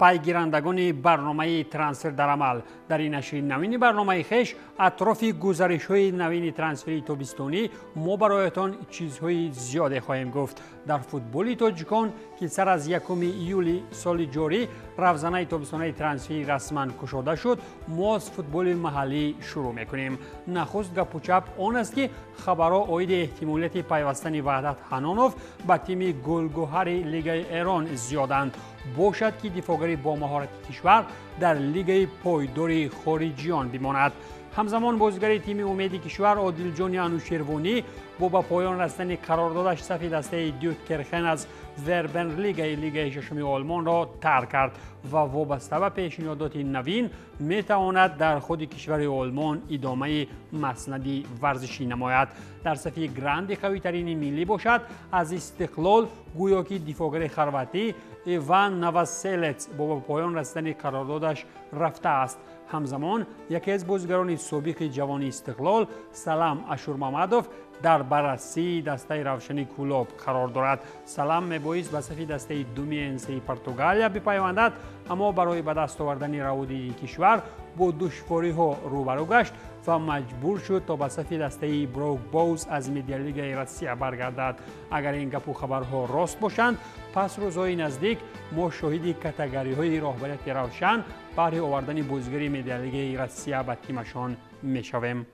Пайгирандагони барномаи «Трансфер дар амал», дар ин нашри навини барномаи хеш атрофи гузаришҳои навини трансфери тобистонӣ мо бароятон чизҳои зиёде хоҳем гуфт. Дар футболи тоҷикон, ки сар аз 1 июли соли ҷорӣ равзанаи тобистонаи трансферӣ расман кушода шуд, мо аз футболи маҳаллӣ шурӯъ мекунем. Нахуст гапучап он аст, ки хабарҳо оиди эҳтимолияти пайвастани Ваҳдат Ҳанонов ба тими голгӯҳари Лигаи Эрон зиёданд. Бошад, ки дифоъгари бомаҳорати кишвар дар лигаи пойдори хориҷиён бимонад. Ҳамзамон бозигари тими Умеди кишвар Одилҷони Анушервонӣ бо ба поён расидани қарордодаш сафи дастаи Дюткерхен аз Вербенлигаи лигаи шашуми Олмонро тарк кард ва вобаста ба пешниҳодоти навин метавонад дар худи кишвари Олмон идомаи маснади варзишӣ намояд. Дар сафи гранди қавитарини миллӣ бошад, аз Истиқлол гӯё ки дифоъгари хорватӣ Иван Новоселец бо ба поён расидани қарордодаш рафтааст. Ҳамзамон яке аз бозигарони собиқи ҷавони Истиқлол Салам Ашурмамадов дар баррасии дастаи Равшани Кӯлоб қарор дорад. Салам мебоист ба сафи дастаи Думиенсеи Португалия бипайвандад, аммо барои ба даст овардани раводиди кишвар бо душвориҳо рӯбарӯ гашт ва маҷбур шуд, то ба сафи дастаи Брокбоуз аз Медиалигаи Россия баргардад. Агар ин гапу хабарҳо рост бошанд, пас рӯзҳои наздик мо шоҳиди катагариҳои роҳбарияти Равшан баҳри овардани бозигари Медиалигаи Россия ба тимашон мешавем.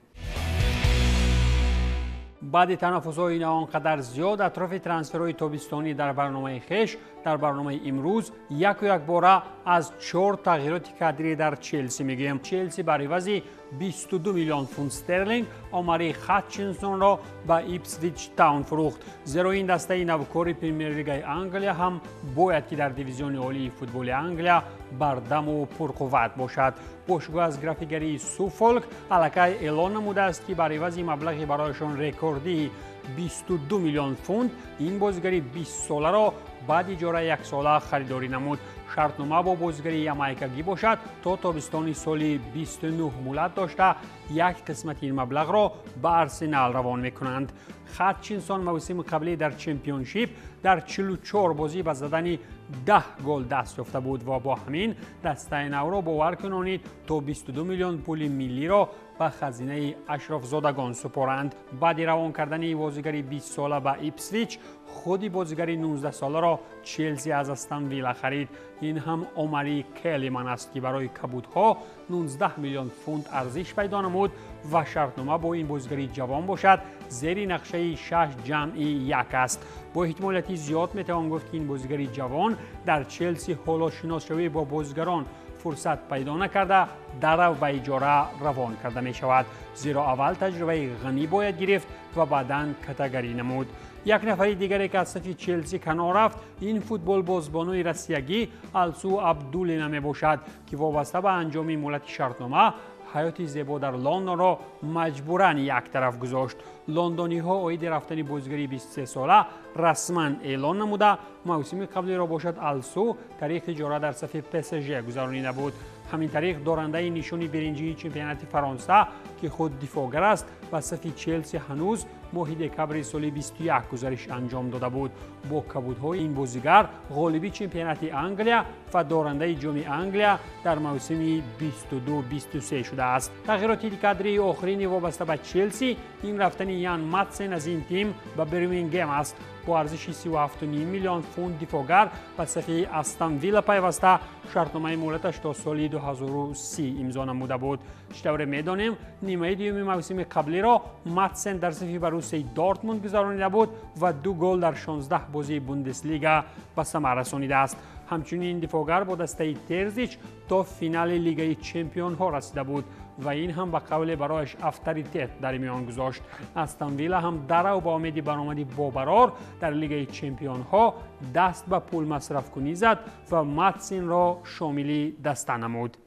Баъди танаффусҳои на он қадар зиёд атрофи трансферҳои тобистонӣ дар барномаи хеш, дар барномаи имрӯз яку якбора аз чор тағйироти кадрӣ дар Челси мегӯем. Челси бар ивази 22 миллион фунт стерлинг Омари Хатчинсонро ба Ипсвич Таун фурӯхт, зеро ин дастаи навкори Премер-лигаи Англия ҳам бояд ки дар дивизиони олии футболи Англия бардаму пурқувват бошад. Бошгоҳ аз графигарии Суффолк аллакай эълон намудааст, ки бар ивази маблағи барояшон рекордии 22 миллион фунт ин бозигари 20-соларо баъди иҷораи яксола харидорӣ намуд. Шартнома бо бозигари ямайкагӣ бошад, то тобистони соли 29 муҳлат дошта, як қисмати ин маблағро ба Арсенал равон мекунанд. Хатчинсон мавсими қаблӣ дар Чемпионшип дар 44 бозӣ ба задани 10 гол даст ёфта буд ва бо ҳамин дастаи навро бовар кунонид, то 22 миллион пули миллиро ба хазинаи ашрофзодагон супоранд. Баъди равон кардани бозигари 20-сола ба Ипсвич, худи бозигари 19-соларо Челси аз Астон Вилла харид. Ин ҳам Омари Келиман аст, ки барои кабудҳо 19 миллион фунт арзиш пайдо намуд ва шартнома бо ин бозигари ҷавон бошад, зери нақшаи 6+1 аст. Бо эҳтимолияти зиёд метавон гуфт, ки ин бозигари ҷавон дар Челси ҳоло шиносшавӣ бо бозигарон фурсат пайдо накарда, дарав ба иҷора равон карда мешавад, зеро аввал таҷрибаи ғанӣ бояд гирифт ва баъдан катагарӣ намуд. Як нафари дигаре, ки аз сафи Челси канор рафт, ин футболбозбонуи россиягӣ Алсу Абдулина мебошад, ки вобаста ба анҷоми муҳлати шартнома ҳаёти зебо дар Лондонро маҷбуран як тараф гузошт. Лондониҳо оиди рафтани бозигари 23-сола расман эълон намуда. Мавсими қаблиро бошад, Алсу тариқи иҷора дар сафи ПСЖ гузаронида буд. Ҳамин тариқ дорандаи нишони биринҷии чемпионати Фаронса, ки худ дифоъгар аст, ба сафи Челси ҳанӯз моҳи декабри соли 21 гузариш анҷом дода буд. Бо кабудҳои ин бозигар ғолиби чемпионати Англия ва дорандаи Ҷоми Англия дар мавсими 22-23 шудааст. Тағйироти кадрии охирини вобаста ба Челси ин рафтани Ян Матсен аз ин тим ба Бирмингем аст. Бо арзиши 37 миллион фунт дифоъгар ба сафи Астон Вилла пайваста, шартномаи муҳлаташ то соли 2030 имзо намуда буд. Чӣ тавре медонем, нимаи дуюми мавсими қаблиро Матсен дар сафи Боруссияи Дортмунд гузаронида буд ва ду гол дар 16 бозии Бундеслига ба самар расонидааст. Ҳамчунин дифоъгар бо дастаи Терзич то финали Лигаи чемпионҳо расида буд ва ин ҳам ба қавле барояш авторитет дар миён гузошт. Астон Вилла ҳам дарав ба умеди баромади бобарор дар Лигаи чемпионҳо даст ба пул масрафкунӣ зад ва Матсинро шомили даста намуд.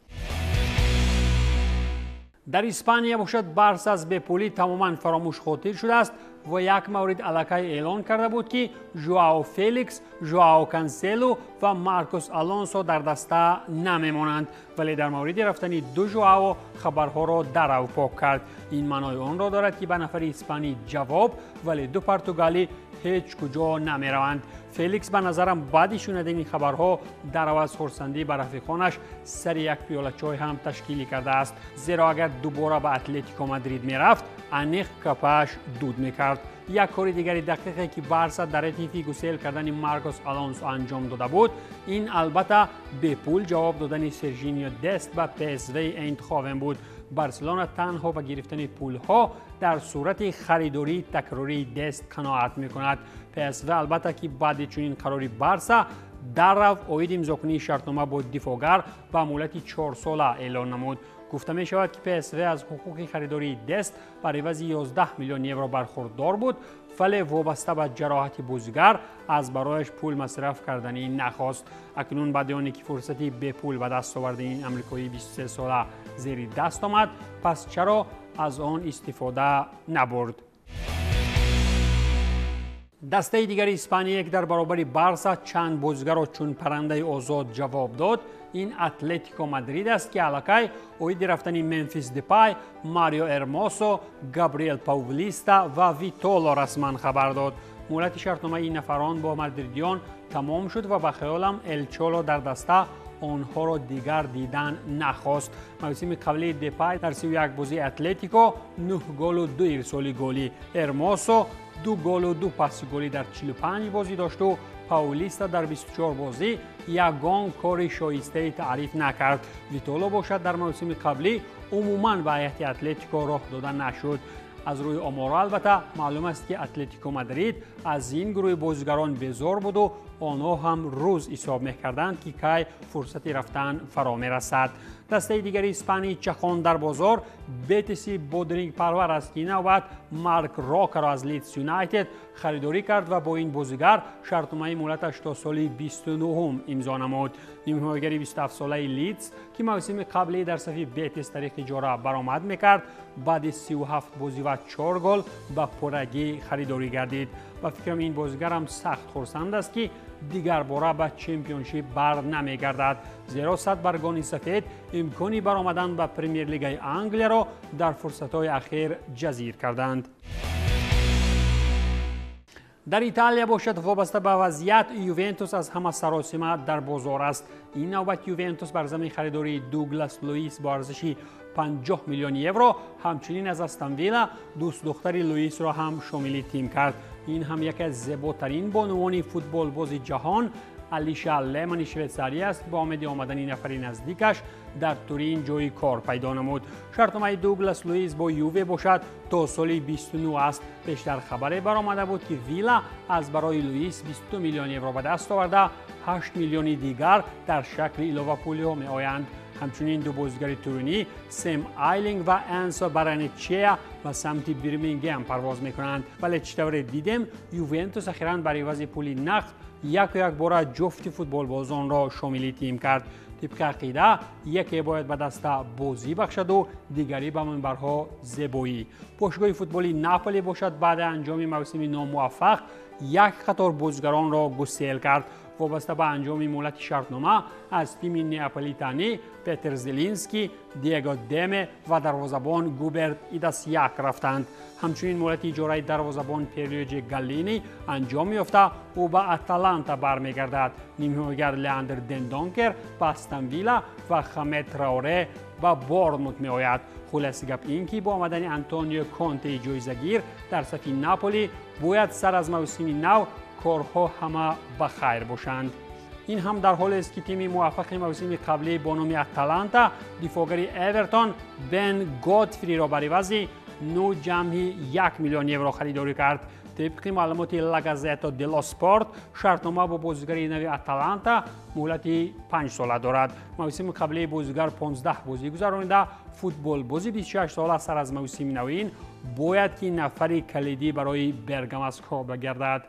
Дар Испания бошад, Барса аз бепулӣ тамоман фаромӯш хотир шудааст ва як маврид аллакай эълон карда буд, ки Жуао Феликс, Жуао Канселу ва Маркос Алонсо дар даста намемонанд, вале дар мавриди рафтани ду Жуао хабарҳоро дарав пок кард. Ин маънои онро дорад, ки ба нафари испанӣ ҷавоб, вале ду португалӣ ҳеҷ куҷо намераванд. Феликс ба назарам баъди шунидани хабарҳо дар аваз хурсандӣ ба рафиқонаш сари як пиёла чой ҳам ташкилӣ кардааст, зеро агар дубора ба Атлетико Мадрид мерафт, аниқ капааш дуд мекард. Як кори дигари дақиқе ки Барса дар ретифи гусел кардани Маркос Алонсо анҷом дода буд, ин албатта бепул ҷавоб додани Сержинио Дест ба ПСВ Эйндховен буд. Барселона танҳо ба гирифтани пулҳо дар сурати харидории такрории Дест қаноат мекунад. ПСВ албатта ки баъди чунин қарори Барса даррав оид имзокунии шартнома бо дифоъгар ба муҳлати 4 сола эълон намуд. Гуфта мешавад, ки ПСВ аз ҳуқуқи харидории Дест бар ивази 11 миллион евро бархурдор буд, вале вобаста ба ҷароҳати бозигар аз барояш пул масраф карданӣ нахост. Акнун баъди оне ки фурсати бепул ба даст овардани ин амрикоии 23сола зери даст омад, пас чаро аз он истифода набурд? Дастаи дигари Испания, ки дар баробари Барса чанд бозигарро чун паррандаи озод ҷавоб дод, ин Атлетико Мадрид аст, ки аллакай оиди рафтани Мемфис Депай, Марио Эрмосо, Габриел Паулиста ва Витоло расман хабар дод. Муҳлати шартномаи ин нафарон бо мадридиён тамом шуд ва ба хаёлам Эл Чоло дар даста онҳоро дигар дидан нахост. Мавсими қаблии Депай дар 31 бозии Атлетико 9 голу 2 ирсоли голӣ, Эрмосо 2 голу 2 паси голӣ дар 45 бозӣ дошту Паулиста дар 24 бозӣ ягон кори шоистаи таъриф накард. Витоло бошад, дар мавсими қаблӣ умуман ба ҳайати Атлетико роҳ дода нашуд. Аз рӯи оморҳо албатта маълум аст, ки Атлетико Мадрид аз ин гурӯҳи бозигарон безор буду онҳо ҳам рӯз ҳисоб мекарданд, ки кай фурсати рафтан фаро мерасад. Дастаи дигари испании чахон дар бозор Бетиси бодрингпарвар аст, ки навбат Марк Рокаро аз Лидс Юнайтед харидорӣ кард ва бо ин бозигар шартномаи муҳлаташ то соли 29-ум имзо намуд. Нимҳимоягари 27-солаи Лидс, ки мавсими қаблӣ дар сафи Бетис тариқи иҷора баромад мекард, баъди 37 бозӣ ва 4 гол ба пуррагӣ харидорӣ гардид. Ба фикрам, ин бозигарам сахт хурсанд аст, ки дигарбора ба Чемпионшип бар намегардад, зеро садбаргони сафед имкони баромадан ба Премер-лигаи Англияро дар фурсатҳои ахир ҷазир карданд. Дар Италия бошад, вобаста ба вазъият, Ювентус аз ҳама саросима дар бозор аст. Ин навбат Ювентус бар замини харидории Дуглас Луис бо арзиши 50 миллион евро, ҳамчунин аз Астон Вилла дӯстдухтари Луисро ҳам шомили тим кард. Ин ҳам яке аз зеботарин бонувони футболбози ҷаҳон Алиша Лемани швейтсария аст, бо омеди омадани нафари наздикаш дар Турин ҷои кор пайдо намуд. Шартномаи Дуглас Луис бо Юве бошад, то соли 29 аст. Пештар хабаре баромада буд, ки Вилла аз барои Луис 22 миллион евро ба даст оварда, 8 миллиони дигар дар шакли иловапулиҳо меоянд. Ҳамчунин ду бозигари туринӣ Сем Айлинг ва Энсо Баранечея ба самти Бирмингем парвоз мекунанд. Вале чӣ тавре дидем, Ювентус ахиран бар ивази пули нақд яку якбора ҷуфти футболбозонро шомили тим кард. Тибқи ақида, яке бояд ба даста бозӣ бахшаду дигарӣ ба минбарҳо зебоӣ. Бошгоҳи футболи Наполи бошад, баъди анҷоми мавсими номуваффақ як қатор бозигаронро гусел кард. Вобаста ба анҷоми муҳлати шартнома аз тими неаполитанӣ Петер Зелински, Диего Деме ва дарвозабон Губерт Идасяк рафтанд. Ҳамчунин муҳлати иҷораи дарвозабон Перлуиҷи Галлини анҷом ёфта, ӯ ба Аталанта бармегардад. Нимҳимоягар Леандр Дендонкер ба Астон Вилла ва Хамед Траоре ба Борнмут меояд. Хулоси гап ин ки бо омадани Антонио Контеи ҷоизагир дар сафи Наполи бояд сар аз мавсими нав корҳо ҳама ба хайр бошанд. Ин ҳам дар ҳолест, ки тими муваффақи мавсими қаблӣ бо номи Аталанта дифоъгари Эвертон Бен Годфриро бар ивази 9,1 миллион евро харидорӣ кард. Тибқи маълумоти Ла Газета дело Спорт, шартнома бо бозигари нави Аталанта муҳлати 5 сола дорад. Мавсими қаблии бозигар 15 бозӣ гузаронида, футболбози 26сола сар аз мавсими навин бояд ки нафари калидӣ барои бергамаскҳо бигардад.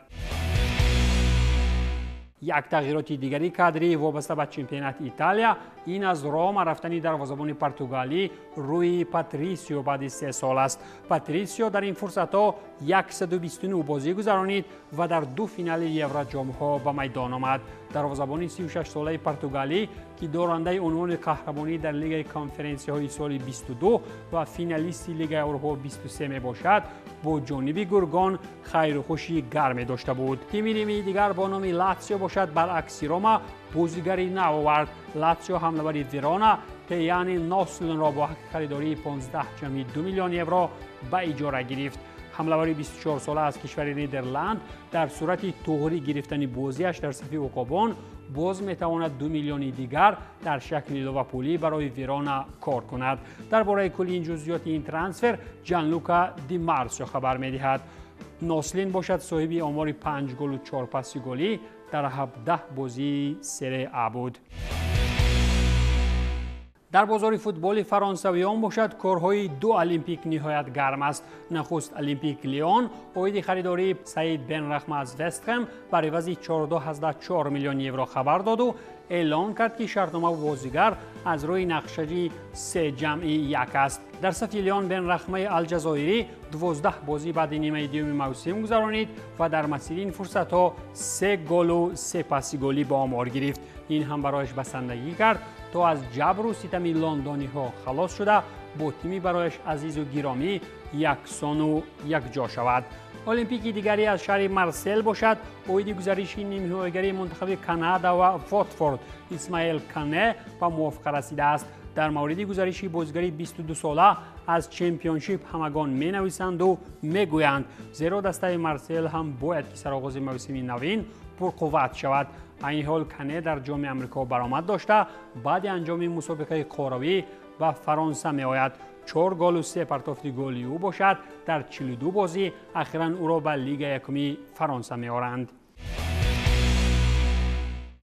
Як тағйироти дигари кадрӣ вобаста ба чемпионати Италия Ин аз Рома рафтани дарвозабони португалӣ Рӯи Патрисио баъди 3 сол аст. Патрисио дар ин фурсатҳо 129 бозӣ гузаронид ва дар 2 финали Евроҷомҳо ба майдон омад. Дарвозабони 36-солаи португалӣ, ки дорандаи унвони қаҳрамонӣ дар Лигаи конференсияҳои соли 22 ва финалисти Лигаи Аврупо 23 мебошад, бо ҷониби гургон хайру хуши гарме дошта буд. Тими римии дигар бо номи Латсио бошад, баръакси Рома бозигари нав овард. Латсио ҳамлавари Верона Теяни Нослинро бо ҳаққи харидории 15,2 миллион евро ба иҷора гирифт. Ҳамлавари 24-сола аз кишвари Нидерланд дар сурати туғрӣ гирифтани бозиаш дар сафи уқобон боз метавонад 2 миллиони дигар дар шакли иловапулӣ барои Верона кор кунад. Дар бораи кулли ин ҷузъиёти ин трансфер Ҷанлука Ди Марсио хабар медиҳад. Нослин бошад соҳиби омори 5 голу 4 паси голӣ дар 17 бозии Серия А буд. Дар бозори футболи фаронсавиён бошад, корҳои ду Олимпик ниҳоят гарм аст. Нахуст Олимпик Лион оиди харидории Саид Бенрахма аз Вестхэм бар ивази 14,4 миллион евро хабар доду эълон кард, ки шартнома бо бозигар аз рӯи нақшаи 3+1 аст. Дар сафи Лион Бенрахмаи Алҷазоирӣ 12 бозӣ баъди нимаи дуюми мавсим гузаронид ва дар масири ин фурсатҳо 3 голу 3 паси голӣ ба омор гирифт. Ин ҳам барояш басандагӣ кард, то аз ҷабру ситами лондониҳо халос шуда бо тими барояш азизу гиромӣ яксону якҷо шавад. Олимпики дигаре аз шаҳри Марсел бошад, оиди гузариши нимҳимоягари мунтахаби Канада ва Вотфорд Исмаил Кане ба мувофиқа расидааст. Дар мавриди гузариши бозигари 22-сола аз чемпионшип ҳамагон менависанду мегӯянд, зеро дастаи Марсел ҳам бояд ки сароғози мавсими навин пурқувват шавад. Айни ҳол Кане дар Ҷоми Амрико баромад дошта, баъди анҷоми мусобиқаи қоравӣ ба Фаронса меояд. 4 голу 3 партофти голи ӯ бошад дар 42 бозӣ ахиран ӯро ба Лига якуми Фаронса меоранд.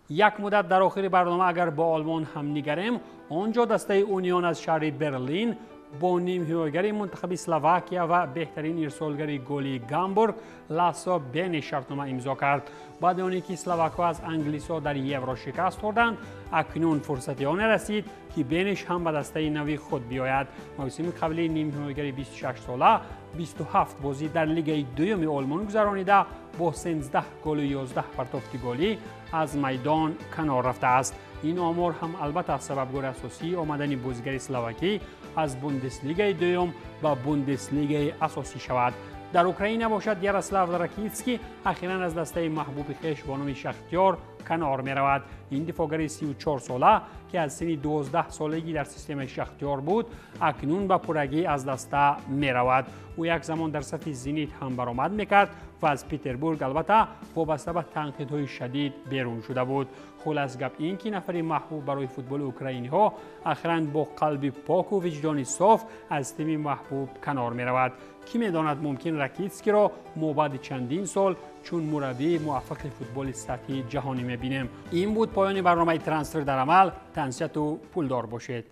Як муддат дар охири барнома агар бо Олмон ҳам нигарем, он ҷо дастаи Унион аз шаҳри Берлин бо нимҳимоягари мунтахаби Словакия ва беҳтарин ирсолгари голи Гамбург Ласо Бени шартнома имзо кард. Баъди оне ки словакҳо аз англисҳо дар Евро шикаст хӯрданд, акнун фурсати оне расид, ки Бениш ҳам ба дастаи нави худ биёяд. Мавсими қабли нимҳимоягари 26-сола 27 бозӣ дар Лигаи дуюми Олмон гузаронида, бо 13 голу 11 партофти голӣ аз майдон канор рафтааст. Ин омор ҳам албатта сабабгори асосии омадани бозигари словакӣ аз Бундеслигаи дуюм ба Бундеслигаи асосӣ шавад. Дар Украина бошад, Ярослав Ракитский ахиран аз дастаи маҳбуби хеш бо номи Шахтёр канор меравад. Ин дифоъгари 34-сола, ки аз синни 12-солагӣ дар системаи Шахтёр буд, акнун ба пуррагӣ аз даста меравад. Ӯ як замон дар сафи Зенит ҳам баромад мекард ва аз Петербург албатта вобаста ба танқидҳои шадид берун шуда буд. Хулас гап ин ки нафари маҳбуб барои футболи украиниҳо ахиран бо қалби поку виҷдони соф аз тими маҳбуб канор меравад. Кӣ медонад, мумкин Ракитскиро мо баъди чандин сол чун мураббии муваффақи футболи сатҳи ҷаҳонӣ мебинем. Ин буд поёни барномаи Трансфер дар амал. Тансиҳату пулдор бошед.